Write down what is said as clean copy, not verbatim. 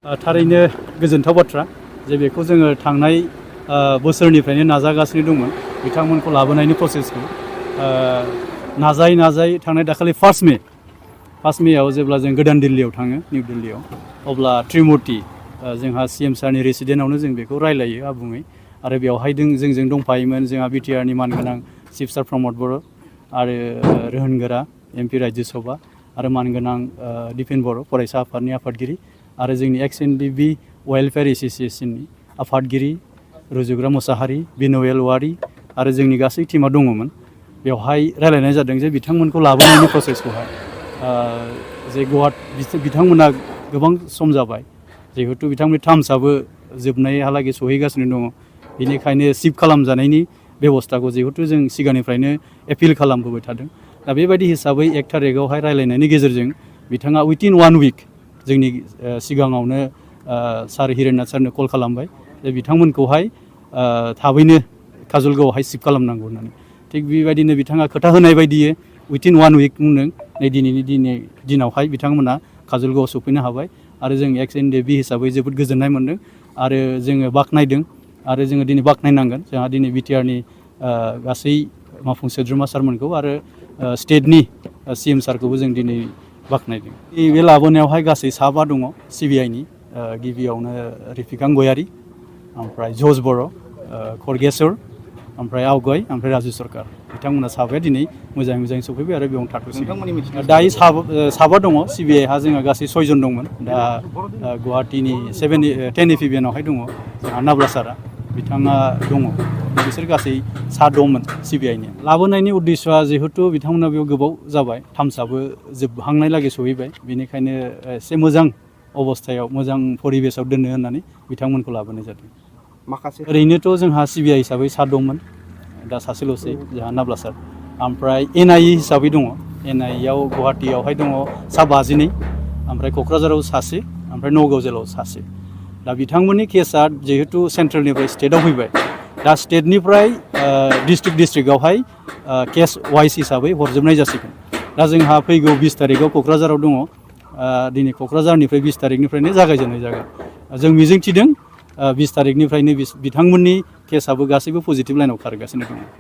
थारैनो गोजोनथाव बाथ्रा जे बेखौ जोङो थांनाय बोसोरनिफ्रायनो नाजागासिनो दंमोन बिथांमोनखौ लाबोनायनि प्रसेसखौ नाजायै थांनाय दाखालि 1 मेआव जेब्ला जों गोदान दिल्लीयाव थाङो निउ दिल्लीयाव अब्ला त्रिमुर्ति जोंहा सीएम सारनि रेसिडेन्टआवनो जों बेखौ रायलायो आबुङै आरो बेवहाय जोंजों दंफायोमोन जोंहा बिटिआरनि मानगोनां चिफ सार प्रमद बर' आरो रोहन गोरा एमपि राज्यो सभा आरो मानगोनां दिपेन बर' फरायसा आफादनि आफादगिरि आरो जोंनि Ndfb वेलफेयार एसोसिएशननि आफादगिरि रुजुग्रा मोसाहारि बिन'येल वारि आरो जोंनि गासै टीमा दङमोन बेवहाय रायलायनाय जादों जे बिथांमोनखौ लाबोनायनि प्रसेसखौहाय जे बिथांमोना गोबां सम जाबाय जिहेतु बिथांमोननि टार्म्सआबो जोबनायहालागै सहैगासिनो दङ बेनिखायनो शिफ्ट खालामजानायनि बेबस्थाखौ जिहेतु जों सिगांनिफ्रायनो एपिल खालामबोबाय थादों दा बेबायदि हिसाबै 1 तारिखआवहाय रायलायनायनि गेजेरजों बिथाङा उइथिन 1 वीक जोंनि सिगाङावनो सार हिरेननाथ सारनो कल खालामबाय जे बिथांमोनखौहाय थाबैनो काजलगावआवहाय शिफ्ट खालामनांगौ होननानै थिग बेबायदिनो बिथाङा खोथा होनाय बायदियै उइथिन 1 वीक बुंदों नै दिनैनि दिनावहाय बिथांमोना काजलगावआव सफैनो हाबाय आरो जों Ndfb हिसाबै जोबोद गोजोननाय मोन्दों आरो जोङो बाख्नायदों आरो जोङो दिनै बाख्नायनांगोन जोंहा दिनै बिटिआरनि गासै मावफुं सोद्रोमा सारमोनखौ आरो स्टेटनि सीएम सारखौबो जों दिनै बाख्नायदों बे लाबोनायावहाय गासै 7 दङ सिबिआइनि गिबियावनो रिफिकां गयारि ओमफ्राय जर्ज बर' खरगेस्वर ओमफ्राय आवगय ओमफ्राय राजु सरकार बिथांमोना 7 दिनै मोजाङै सफैबाय आरो बेयावनो थाथ'सिगोन दायो 7 दङ सिबिआइहा जोंहा गासै 6 जन दंमोन दा गुवाहाटीनि 10 एफिबिएनावहाय दङ जोंहा नाब्ला सारा बिथाङा दङ बिसोर गासै 7 दंमोन सिबिआइनि लाबोनायनि उद्देश्यआ जिहेतु बिथांमोना बेयाव गोबाव जाबाय टार्म्सआबो जोबहांनायलागै सहैबाय बेनिखायनो एसे मोजां अबस्थायाव मोजां परिबेसाव दोननो होननानै बिथांमोनखौ लाबोनाय जादों माखासे ओरैनोथ' जोंहा सिबिआइ हिसाबै 7 दंमोन दा सासेल'सै जोंहा नाब्ला सार ओमफ्राय एनआइए हिसाबै दङ एनआइएआव गुवाहाटीयावहाय दङ 52 ओमफ्राय क'क्राझाराव सासे ओमफ्राय नगाव जेलाव सासे दा बिथांमोननि केसआ जिहेतु सेन्ट्रेलनिफ्राय स्टेटआव फैबाय दा स्टेटनिफ्राय डिस्ट्रिक्टआवहाय केस वाइस हिसाबै हरजोबनाय जासिगोन दा जोंहा फैगौ 20 तारिखआव क'क्राझाराव दङ दिनै क'क्राझारनिफ्राय 20 तारिखनिफ्रायनो जागायजेननाय जागोन जों मिजिंथिदों 20 तारिखनिफ्रायनो बिथांमोननि केसआबो गासैबो पजिटिभ लाइनाव खारगासिनो दङ